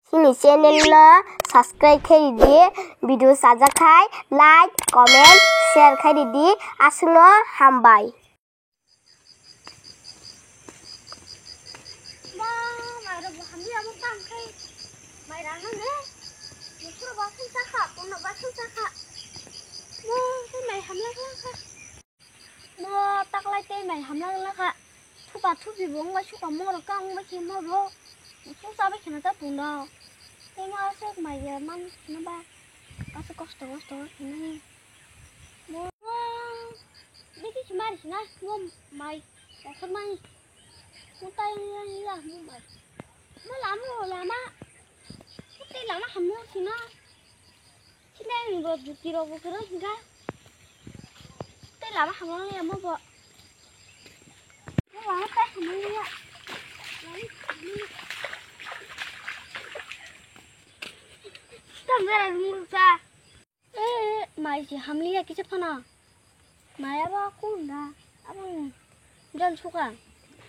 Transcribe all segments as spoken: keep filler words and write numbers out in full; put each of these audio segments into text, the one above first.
Chini channel no subscribe khe ridi, video sajak khai like, comment, share khai ridi, aswkno hambai. Ba, mai rok bo hamya bo tang khai. Mai rang nang ne. Nokoro ba thang cha kha, kono ba thang cha kha. Mo, tei mai hamya kha kha. Mo taklai tei mai hamya kha kha. Thupa thupi bo wng bai suka mo rok ka wng bai khe mo bo. Sung cha bai khna ta puno. Tei mo aswk mai ya man khna ba. Aswk kosto kosto khe nai. Mo, mo, bisi se mari se nai, mo mai, kothor mai. Mo tai yang yang ya, mo mai. Mo lama, lama. Mo tei lama hamya se na. Sini ang bo juti rok bo kero hingga. Tei lama hamya ya mo bo. Mo lama tai hamya ya. Tam jara mursa. Eh, mai se hamliya kisa phano. Mai abo kunda, abo ni jol suka.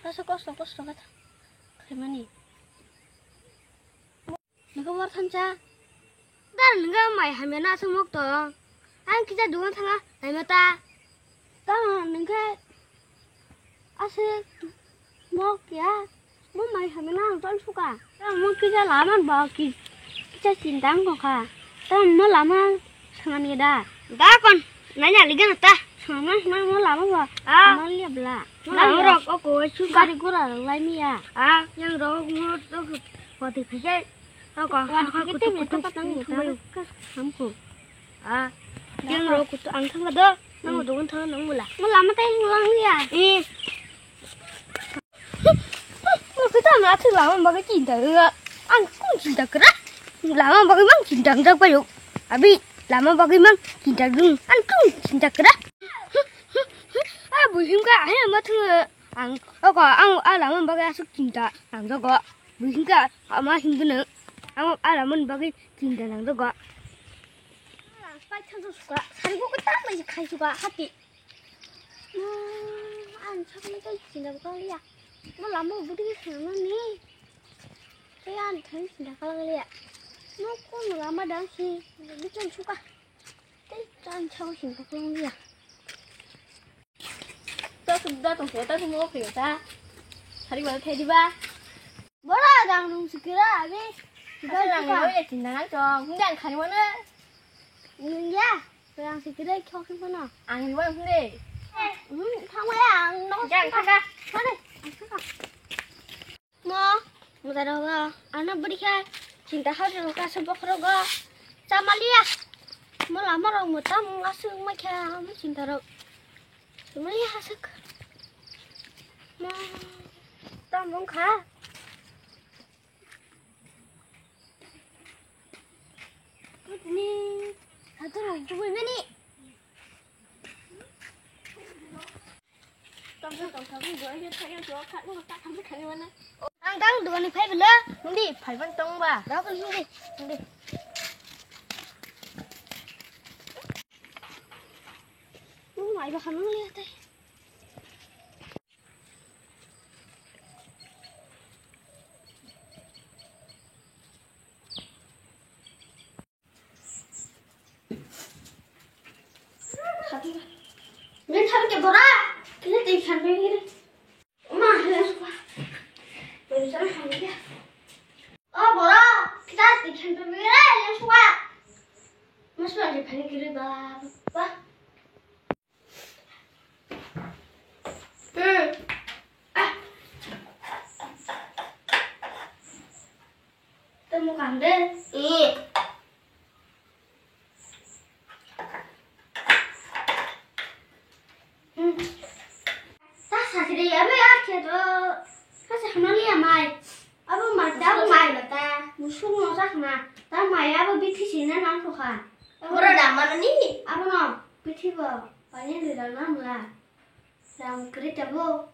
Kaisa kosto kosto khe khaimani. Nokha war thansa. Dar nokha mai hamya na aswk mok tong. Ang kisa dugan thanga naima ta. Tamo nokha aswk mok ya. Mo mai hamya na ang ton suka. Tamo kisa laman ba ki-, kisa chinta wng kha. Tamo mo lama swnam ya da. Da kon, nanya liga na ta. Swnam swnam mo lama ba. Ah. Mo liya bla. Mo lama rok o ko suka. Gari gura rok lai miya. Ah, yang rok mo rok ko ti phai. Rok ko. Wa ha ha kutu kutu kutu kutu. Hamko. Ah, yang rok kutu ang thang do. Nang dugun thang nang mula. Mo lama tai lang liya. Eh. Mo kita na thik lama bagwi chinta ga. Ang kung chinta kra. Lama bagwi mang chinta jak payo. Abi lama bagwi mang chinta dung. Ang kung chinta kra. Ah, bu him ka he ma thu. Ang, oko, ang, a lama bagwi aswk chinta nang jago. Bu him ka ama him gwnang. Ang a lama bagwi chinta nang jago. Ang pai thang suka. Sari ko ta mai khai suka hati. Hmm, ang sakni kai chinta ko ya. Mo lama budi ke sana ni. Kaya ang thang chinta ka ya. Mo ko lama dang si. Bikin suka. Tei chan chao sing ka pung ya. Ta sudda tong ta mo phe ta. Sari wala thai diba. Bora dang nung sikira abi. Asa rang yo ya chinda nang chong. Hingga ang khani wana. Nung ya. Rang sikira chok sing kono. Ang ni wana hingga. Hmm, thang ya ang no. Jang thang ka. Mare. Mo, mo ta rogo, ano bwrwi khe chinta hajro kaisa bokhorogo chamaliya. Mo lama rok mo tam aswk wngma khe, amo chinta rok chamaliya aswk. Mo tam wngkha. Tini hathor rok chubui mani. Ang tang dugani phai bela. Hindi, phai bang tong ba. Dok hindi, hindi. Mo mai ba khamang liya tai. Ini tapi ke bora, kini tinggal begini. Ma, ini suka. Belum sana kami dia. Oh, bora, kita tinggal begini, ini suka. Mas lagi paling kiri, Baba. Hmm. Ah. Tamo kang de. Ih. Hmm. Ta sakiri ya be ya ke do. Ka sa hamani ya mai. Abo mai ta, abo mai bata. Musuk no sak na. Ta mai abo bithi sina nang ko kha. Oro da mana ni? Abo no bithi bo. Payen de da na mula. Ram kri ta bo.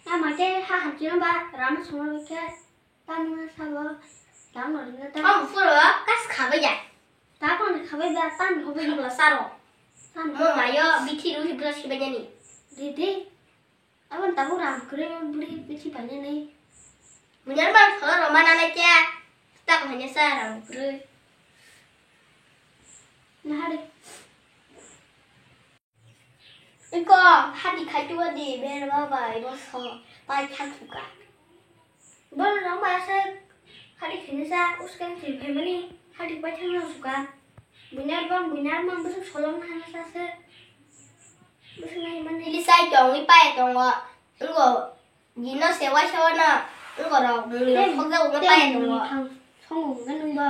Ama te ha hamchino ba rama songma khe tamna sabo tamno rina ta. Ang furo kas khabai ya. Ta kon khabai ba tan hobai. Sabo saro. Tan mo mayo bithi ru hibra sibai jani. Didi. Abon tabu ram kre buri bithi panya nei. Munyar bang solo roma nana kya. Ta Ani sa rang brui. Nahari. Iko hati khai tuwa di ber baba ibo so pai kha thuka. Bol rang ba se hati khini sa uskan thil phaimani hati pai thang rang suka. Bunyar bang bunyar mang busuk solong hana sa se. Busuk nai mani. Ili sai tong i pai tongo. Ngo. Gino sewa sewa na, ngorok muli rok sokjak wngwi pai tongo. Songo hwnwi nwngbo.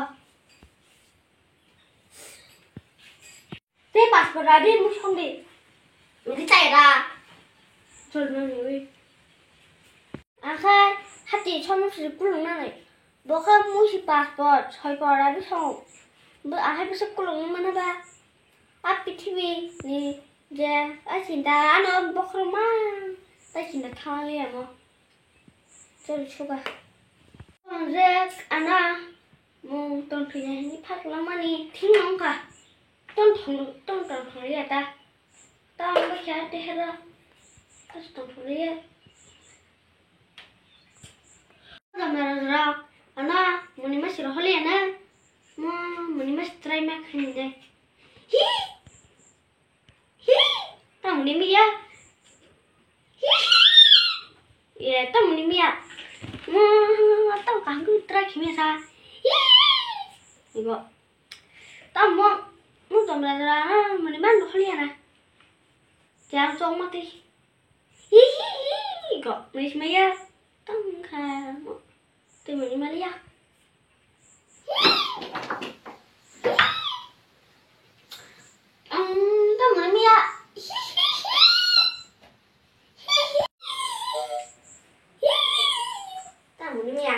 Tei passport radi mui songdi. Wngwi chai ra. Chol nang nui. Akhai hati sono sri pulung nanai. Bokha mui si passport soi pora bi songo. Bo akhai bisa kulung mana ba. A prithibi ni je a chinta ano bokhorok ma ta chinta thangli amo. Chol suga. Ang je ana mung ton thwi ni phak lamani thing nong kha. Ton thong ton ton thong ya ta. Ta ang ba kya te hera. As ton thong ya. Kamera ra ana muni ma siro holi ana. Mo muni ma try ma khani de. Hi. Hi! Tamoni miya. Hi! Ye, tamoni miya. Mo, tam kaham try khimi sa. Hi! Ibo. Tam mo, mo tomra ra, mani man do khali ana. Jam chong mati. Hi hi hi. Go, mis maya. Tam kha mo. Twi mani maliya. Ang tamo ni miya. Tamo ni miya.